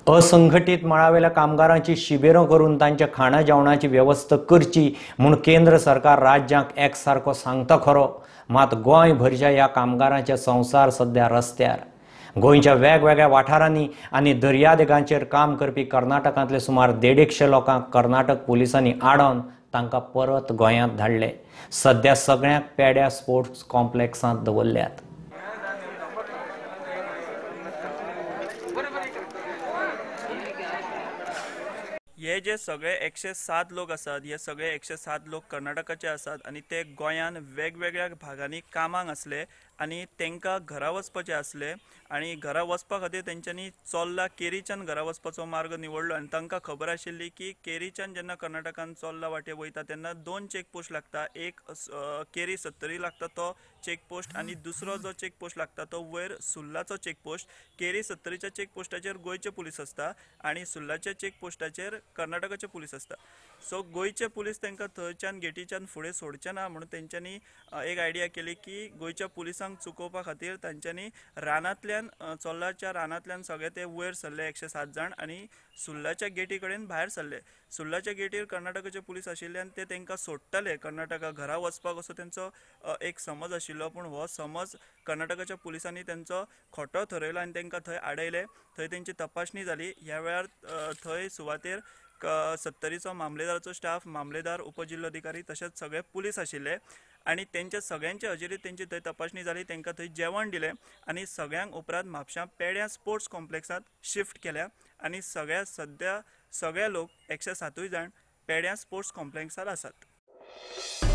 असंघटीत मळावेल्या कामगारांची शिबिरां करून तांच्या खाणा जेवणाची वेवस्था करची म्हूण केंद्र सरकार राज्यांक एकसारको सांगता खरो, मात गोंय भरच्या ह्या कामगारांचे संवसार सध्या रस्त्यार। गोंयच्या वेगवेगळ्या वाठारांनी आनी दर्यादेगांचेर काम करपी कर्नाटकांतले सुमार 150 लोकांक कर्नाटक पुलिसांनी आडोवन तांकां परत गोंयांत धाडले। सध्या सगळ्यांक पेड्या स्पोर्ट्स कॉम्प्लेक्सांत दवरल्यात। हे जे सगळे 107 लोक आसात, हे सगळे 107 लोक कर्नाटकाचे आसात आनी ते गोंयान वेगवेगळ्या भागांनी कामाक आसले आनी तांकां घरा वचपाचें आसलें आनी घरा वचपा खातीर तेंच्यांनी चोल्ला केरीच्यान घरा वचपाचो मार्ग निवडलो आनी तांकां खबर आशिल्ली की केरीच्यान जेन्ना कर्नाटकान चोल्ला वाटे वयता तेन्ना 2 चेकपोस्ट लागता, एक केरी सत्तरी लागता तो चेकपोस्ट आनी दुसरो जो चेकपोस्ट लागता तो वयर सुर्लाचो चेकपोस्ट। केरी सत्तरीच्या चेकपोस्टाचेर गोंयचे पुलीस आसता आनी सुर्लाच्या चेकपोस्टाचेर कर्नाटकाचे पुलीस आसता। सो गोंयचे पुलीस तांकां थंयच्यान गेटीच्यान फुडें सोडचे ना म्हणून तेंच्यांनी एक आयडिया केली की गोंयच्या पुलिसांक चुकोवपा खातीर तांच्यांनी रानांतल्यान चोल्लाच्या रानांतल्यान सगळे ते वयर सरले 107 जाण आनी सुर्लाच्या गेटी कडेन भायर सरले। सुर्लाच्या गेटीर कर्नाटकाचे पुलीस आशिल्ले आनी ते तांकां सोडटले कर्नाटका घरा वचपाक असो तेंचो एक समज आशिल्लो, पूण हो समज कर्नाटकाच्या पुलिसांनी तेंचो खोटो थरयलो आनी तांकां थंय आडयले। थंय तेंची तपासणी जाली। ह्या वेळार थंय सुवातेर सत्तरीचो मामलेदाराचो स्टाफ, मामलेदार, उपजिल्लोधिकारी तशेंच सगळे पुलीस आशिल्ले आनी तेंच्या सगळ्यांच्या हजेरीत तेंची थंय तपासणी जाली। तांकां थंय जेवण दिलें आनी सगळ्यांक उपरांत म्हापशां पेड्यां स्पोर्ट्स कॉम्प्लेक्सांत शिफ्ट केल्या आनी सगळ्या सद्या सगळे लोक 107 जाण पेड्यां स्पोर्ट्स कॉम्प्लेक्सांत आसात।